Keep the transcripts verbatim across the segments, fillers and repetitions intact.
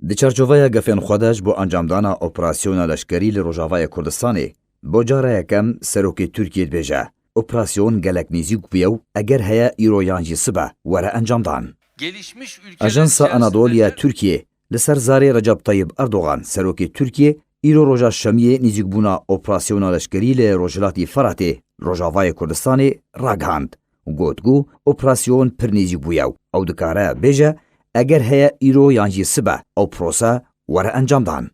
Di çarçoveya gefên xwe de ji bo encamdana operasyona leşkerî li Rojavayê Kurdistanê, bo cara yekem serokê Tirkiyê dibêje, operasyon gelek nêzîk bûye û eger heye îro yan jî sibe were encamdan. Gelişmiş ülkeler Ajansa Anadolu ya içerisinde Tirkiyê li ser zarê Recep Tayyip Erdogan, serokê Tirkiyê, îro roja Şemiyê nêzîkbûna operasyona leşkerî li Rojhilatî Feratê, Rojavayê Kurdistanê, ragihand û got ku operasyon pir nêzîk bûye û ew dikare bêje, eger heye îro yan jî sibe ew prose were encamdan.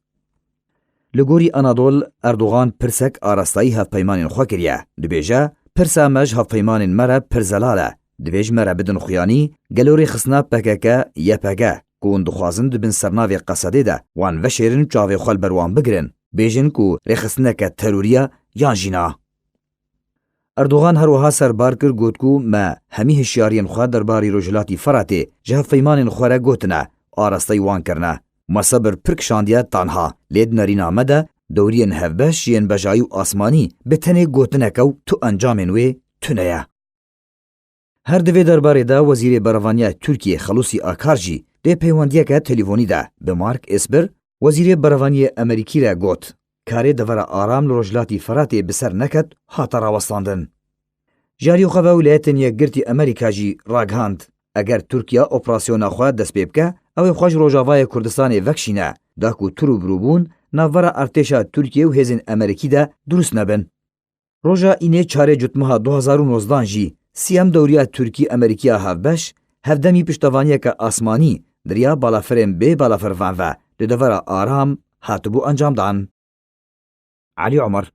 Li gorî Anadol, Erdogan pirsek arastayî hevpeymanên xwe kiriye. Dibêje, pirsa me ji hevpeymanên me re pir zelal e. Divê ji me re bidin xuyanî, gelo rêxistina P K K, Y P G, ku hûn dixwazin di bin sernavê Qesedê de wan veşêrin û çavê xwe li ber wan bigirin, bêjin ku rêxistineke terorî ye yan jî na. Erdogan her wiha serbar kir, got ku me hemî hişyariyên xwe derbarî Rojhilatî Feratê ji hevpeymanên xwe re gotine, arasteyî wan kirine. Me sebir pir kişandiye, tanha lê di nerîna me de dewriyên hevbeş yên bejayî û asmanî bi tenê gotineke û tu encamên wê tune ye. Her di vê derbarê de Wezîrê Berevaniya Tirkiyê Xelûsî Akar jî dê peywendiyeke telîfonî de bi Mark Esper, Wezîrê Berevaniyê Amerîkî re got, karê devera aram li Rojhilatî Feratê bi ser neket hate rawestandin. Ji alî xwe ve Wîlayetên Yekgirtî Amerîka jî ragihand, eger Tirkiye operasyona xwe dest pê bike, ew ê xwe ji Rojavayê Kurdistanê vekişîne, da ku tur û birûbûn navbera artêşa Tirkiye û hêzên Amerîkî de dirust nebin. Roja Înê çarê Cotmeha du hazar û nozdan jî siyem dewriya Tirkî-Amerîkiya hevbeş, hevdemî piştevaniyeke asmanî di riya balafirên bê balafirvan ve li devera aram hatibû encamdan. Elî Omer,